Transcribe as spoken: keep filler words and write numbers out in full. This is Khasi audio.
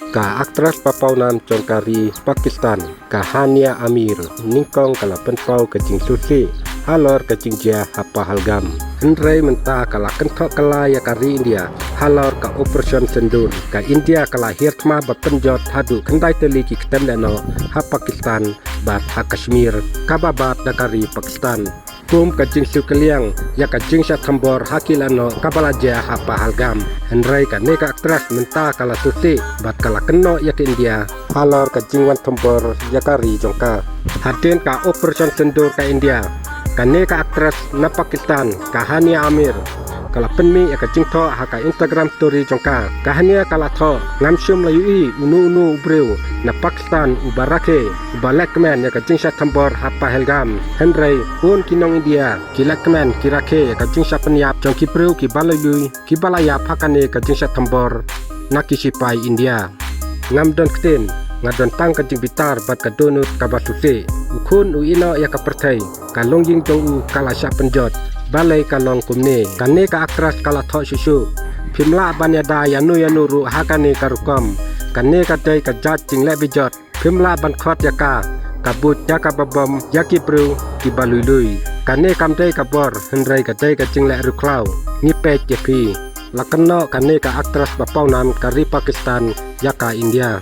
Ka actress ba pawnam jong ka ri Pakistan, ka Hania Amir, nyngkong ka la pynpaw ka jingsngewsih halor ka jingjia ha Pahalgam. Hynrei mynta ka la kynthoh kylla ïa ka ri India halor ka Operation Sindoor. Ka India ka la hiar thma ba pynjot haduh khyndai tylli ki ktem lehnoh ha Pakistan bad ha Kashmir kaba bat da ka ri Pakistan. Kum ka jingsngewkylliang ïa ka jingshah thombor ha ki lehnoh kaba la jia ha Pahalgam. Hynrei kane ka actress mynta ka la sngewsih bad ka la kynnoh ïa ka India halor ka jingwan thombor ïa ka ri jong ka. Hadien ka Operation Sindoor ka India, kane ka actress na Pakistan, ka Hania Amir, ka la pynmih ïa ka jingthoh ha ka Instagram story jong ka. Ka Hania ka la thoh, ngam shym la ïohi uno uno u briew na Pakistan uba rakhe, uba lehkmen ïa ka jingshah thombor ha Pahalgam. Hynrei bun ki nong India ki lehkmen, ki rakhe ïa ka jingshah pynïap jong ki briew kiba lui lui, kiba la ïap ha kane ka jingshah thombor na ki sipai India. Ngam don ktien, nga don tang ka jingbitar bad ka dohnud kaba sngewsih. U khun u ïehnoh ïa ka pyrthei, ka longïing jong u ka la shah pynjot. Balei ka long kumne? Kane ka actress ka la thoh shuh shuh, phim lah ban ïada ïano ïano ruh ha kane ka rukom. Kane ka dei ka jait jingleh bejot. Phim lah ban khot ïa ka, ka buit ïa kaba bom ïa ki briew kiba lui lui. Kane kam dei ka bor, hynrei ka dei ka jingleh riewkhlaw. Ngi peit ïa phi. La kynnoh kane ka actress ba pawnam ka ri Pakistan ïa ka India.